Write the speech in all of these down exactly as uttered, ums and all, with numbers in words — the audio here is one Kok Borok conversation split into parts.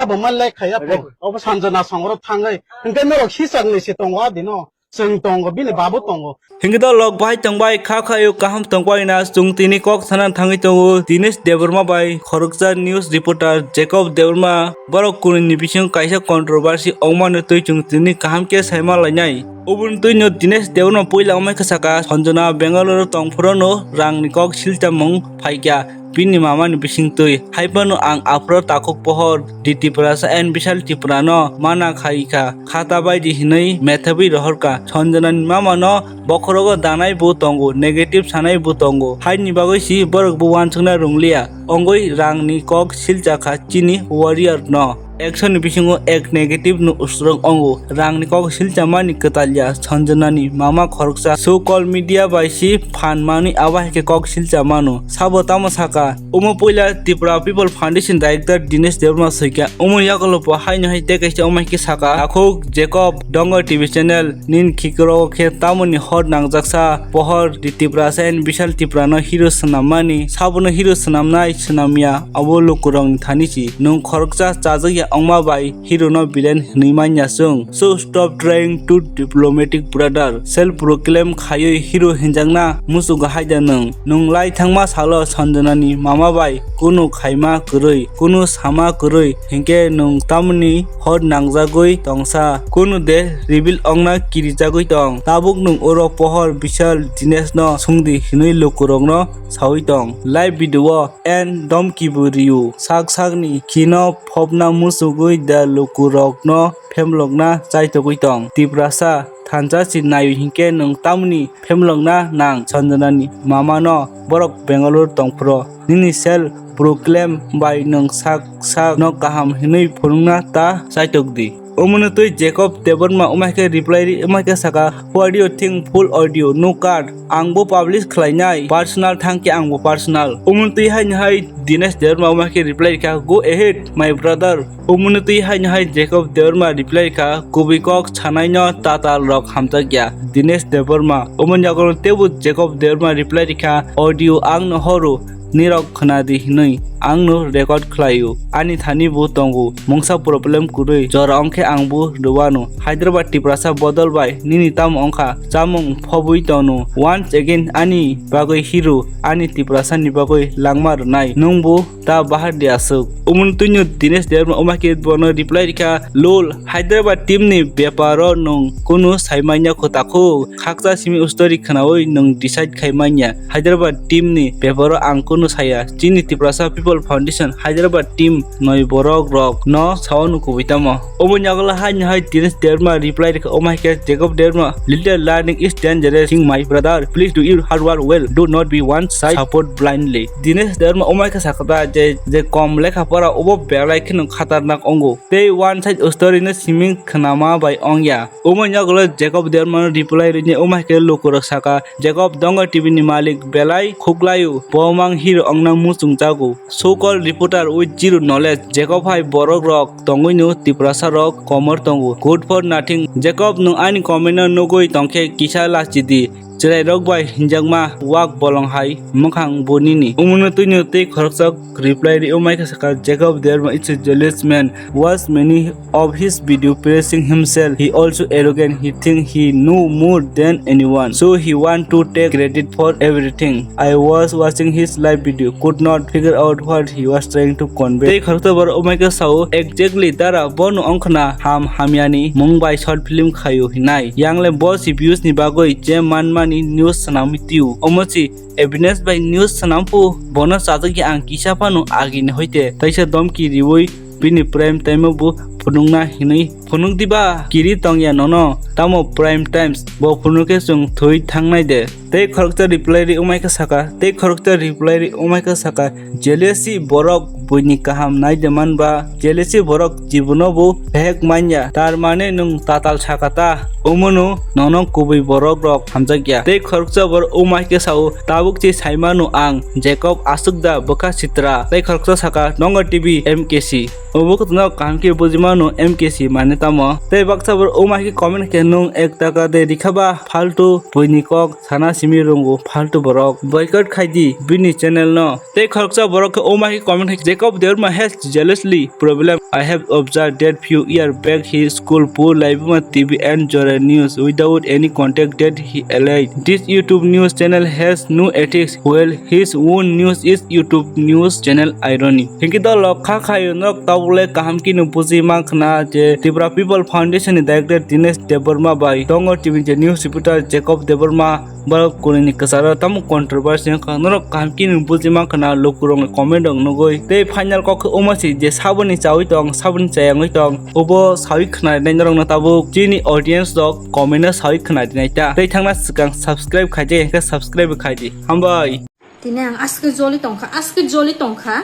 Abo malai khaya po. Obo Sanjana songro thangai. Hingke norok sisak ni se tongo adino. Chwng tongo, bini babu tongo. Hingke do lok bahai tongbai, kha khayo kaham tongbai na, chwng tini kok sana thangwi tongo. Dinesh Debbarma bai khoroksa news reporter Jacob Debbarma borok kuni ni bising kaisa controversy ongmani twi chwng tini kaham khe saima lainai. Oboni twi no Dinesh Debbarma puila wngmai khe saka, Sanjana Bangalore tongphuru no rang ni kok silchamung phaikya. Bini mama ni bising twi. Hai phano ang aphuru takhuk pohor di Tiprasa and Bishal Tripura no mana khai kha. Khata bai di hinwi methabwi rohor kha. Sanjana ni mama no bokhorogo danai bo tongo, negative sanai bo tongo. Hai ni bagwi si borok bo wansukna rung liya. Ongoi rang ni kok silcha kha chini warrior no. Action ni bisingo ek negative no usrong ongo. Rang ni kok silchamani kwtalya Sanjana ni mama khoroksa so called media bai si phan manwi abo hai khe kok silchamano. Sabo tamo saka? Omo puila Tripura People Foundation Director Dinesh Debbarma soikha. Omo yakolo po haino hai tei kaisa omo hai khe saka. Takhuk Jacob Dongo T V channel nin khikro khe tamoni hor nangjaksa pohor di Tiprasa and Bishal Tripura no hero swnammani. Sabono hero swnamnai swnamya abo lukurokni thani si. Nwng khoroksa chajakya ongma bai hero no villain hwnwi manya chwng. So stop trying to diplomatic brother. Self proclaim khaiwi hero hinjakna muchungo haida nwng. Nwng lai thangma salo Sanjana ni mama bai kunu khaima kwrwi, kunu sama kwrwi, hinkhe nwng tamoni hor nangjagwi tongsa. Kunu de reveal ongna kirijagwi tong. Tabuk nwng oro pohor Bishal Dinesh no sungdi hinwi lukurokno sawi tong. Live video o and domki bo rio. Sak sakni khino phobna muchugwi da lukurokno phemlokna chaitogwi tong. Tiprasa thansa si naio hinkhe nwng tamni phemlokna nang Sanjana ni mama no borok Bangalore tongphuru. Nini self proclaim bai nwng sak sak no kaham hinwi phunukna ta chaitokdi. Omono twi Jacob Debbarma wngmai khe reply ri wngmai khe saka, "What do you think? Full audio, no cut. Ang bo publish khlainai, personal thang khe ang bo personal." Omono twi haino hai Dinesh Debbarma wngmai khe reply rikha, "Go ahead, my brother." Omono twi haino hai Jacob Debbarma reply rikha, "Kubui kok sanaino tatal rok hamjakya." Dinesh Debbarma. Omoni yagulo teibo Jacob Debbarma reply rikha, "Audio ang no horo, nirok khwnadi hinwi ang no record khlaio. Ani thani bo tongo, mungsa problem kwrwi, jora ongkhe ang bo rwano. Hyderabad Tiprasa bodol bai nini tamo ongkha, chamung phobwi tono. Once again ani bagwi hero, ani Tiprasa ni bagwi langma rwnai. Nwng bo ta bahar di aswk." Omono twino Dinesh Debbarma wngma khe bono reply rikha, "Lol, Hyderabad team ni beparo nwng kunu saimanya kho takhuk. Khaksa simi ustori khwnawi nwng decide khai manya. Hyderabad team ni beparo ang kunu saya. Chini Tiprasa People Foundation Hyderabad team noi borok rok no sao no kubui tamo." Omo nyagala hai ni hai Dinesh Debbarma reply rikha, "Oh my God, Jacob Debbarma, little learning is dangerous. Think my brother, please do your hard work well. Do not be one side support blindly." Dinesh Debbarma oh my God sakha je, je kom lekha pora obo belai kheno khatarnak ongo. Tei one side story no siming khnama bai ongya. Omo nyagala Jacob Debbarma reply rini oh my God lukurok saka, "Jacob Donga T V ni malik belai khuklaio, bo mang hero ongna muchung jago." So called reporter with zero knowledge, Jacob hai borok rok tongwino Tiprasa rok komor tongo. Good for nothing. Jacob nwng ani comment no nugwi tongkhe kisa lachidi. Chwrai rok bai hinjakma wak bolong hai mwkhang bo nini. Omono twino tei khoroksa reply ri omaikha saka, "Jacob Debbarma is a jealous man. Watch many of his video praising himself. He also arrogant. He think he know more than anyone. So he want to take credit for everything. I was watching his live video, could not figure out what he was trying to convey." Tei khoroksa bor omaikha sao, "Exactly, dara bono ongkhna ham hamyani mung bai short film khaio hinai. Yangle bo si views ni bagwi je manmani news swnamwi tio. Omo si evidence bai news swnampu, bono chajakya ang kisa phano agini hoite taisa domki riwi bini prime time o bo phunukna hinwi phunuk diba kiri tongya nono, tamo prime times bo phunukhe chwng thwi thangnai de." Tei khoroksa reply ri omaikha saka, tei khoroksa reply ri omaikha saka, "Jealousy borok buini kaham nai de man ba, jealousy borok jibono bo hek manya, tar mane nwng tatal saka ta, omono nono kubui borok rok hamjakya." Tei khoroksa borok omaikhe sao, "Tabuk se saimano ang, Jacob aswk da bwkha sitra." Tei khoroksa saka, "Nongo T V M K C." Obo khotno kaham khe bujima no M K C mane tamo. Tei baksa borok oma khe comment khe nwng ek taka de rikha ba faltu buini kok sana simi rungo faltu borok. Boycott khai di bini channel no. Tei khoroksa borok khe oma khe comment khe Jacob Debbarma has jealously problem. I have observed that few year back his school poor life T V and Jora news without any contact that he alleged. This YouTube news channel has no ethics while his own news is YouTube news channel irony. Hinki dolo kha khayo nok tabuk le kaham kino buji mankha na je Tripura People Foundation ni director Dinesh Debbarma bai tongo T V je news reporter Jacob Debbarma borok kuni ni kwcharo tamo controversy wngkha norok kaham kino buji mankha na lukurok ni comment rok nugui tei final kok khe omo si je saboni chawi tong saboni chayangwi tong obo sawi khna nai norok no tabuk chini audience rok comment o sawi khna dinai ta tei thangna swkang subscribe khai je khe subscribe khai di hambai. Tini ang aske joli tongkha, aske joli tongkha.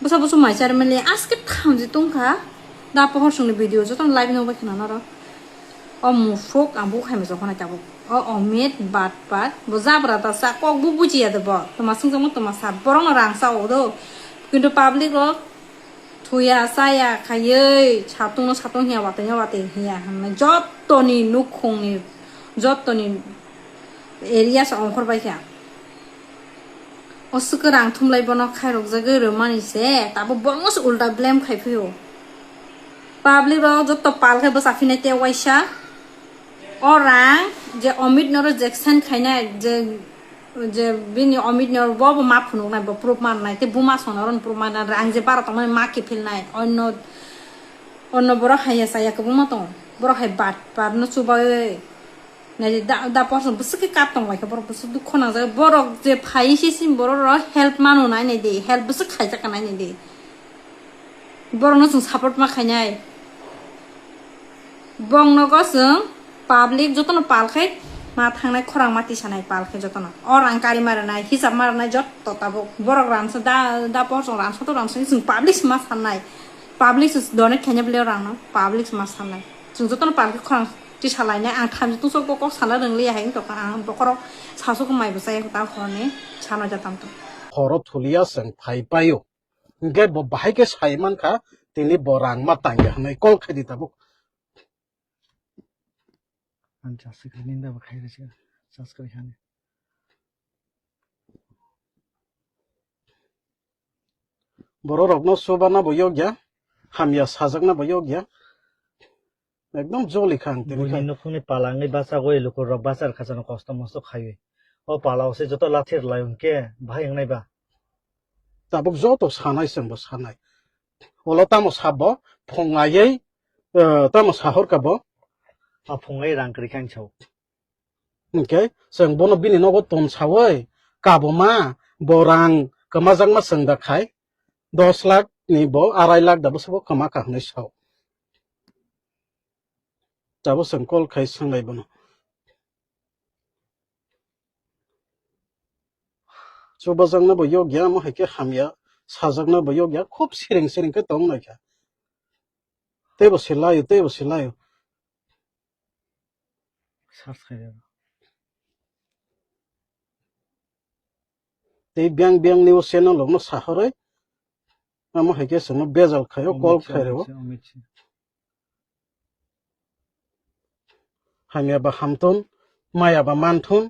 Bwsa bwsa mai chari mali aske thamji tongkha. Da pohor songni video joto live no bai khna noro. O mufuk ang bu khaima jokho nai tabuk. O omit bat bat. Bo jabra ta sa kok bu bujiya de bo. Toma sung jamo toma sa borok no rang sa o do. Kintu public rok thuya saya khayoi satung no satung hiya watui no watui hiya hwnwi jotoni nukhungni jotoni area sa ongkhor bai kha. O swkang rang thumlai bono khairokjagwi rwmani se, tabuk borokno se ulta blame khai phio. Public rok joto pal khe bwsa phinai te waisa. O rang je Amit no reject khainai, je, je bini Amit no bo bo ma phunuknai, bo proof mannai, te buma songno oro proof mannai, rang je baro tongmani ma kiphilnai, onno, onno borok hai ya saya kwbangma tongo, borok hai bat, bat no chubai. Naidi da, da porson bwswk khe kat tong lai kha borok bwswk dukho nangjak borok je phai se sini borok rok help mano nai nai di help bwswk khaijak nai nai di borok no chwng support ma khainai bong nogo chwng public jotono pal khai ma thangnai khorang ma tisanai pal khai jotono o rang kari ma rwnai hisab ma rwnai jotto tabuk borok ransa da, da porson ransa to ransa chwng public se ma sannai public se donate khainai bwlai o rang no public se ma sannai chwng jotono pal khai khorang. Tisa lainai ang thamchi tungsok bo kok sana rwngliya hai wngtokha ang bokhorok sasuk mai bwchai ta horni sanai da tamtwng. Horo thulia chwng phai paio. Hwnkhe bo bahai khe sai mankha tini bo rang ma tangya hwnwi call khai di tabuk. Ang chasik ninda bo khai rwchikha chaskwrwi hani. Borok rokno chubana bo yokya, hamya sajakna bo yokya. Ekdom joli kha ang tini buini kha. Nukhungni palangwi bachagwi lukurok bachar khachano kosto mosto khaiwi. O palao se joto lathi rwlai hwnkhe bahai wngnai ba? Tabuk joto sanai chwngbo sanai. Ulo tamo sabo phunglaiwi, eh, tamo sahorkha bo. A phunglai rang kwrwi khe ang sao. Hwnkhe chwng bono bini nogo ton sawi kabuma bo rang kwmajakma chwng da khai dos lakh ni bo arai lakh da bwswk bo kwma kha hwnwi sao. Tabuk chwng call khai swnglai bono. Chubajakna bo yokya, omo hai khe hamya, sajakna bo yokya, khub siring siring khe tong lai kha. Teibo se laio, teibo se laio. Search khai rw. Tei biyang biyang ni o channel rok no sahorwi, omo hai khe chwng no bejal khai o, call khai rw. Hamya ba hamthun, maya ba manthun,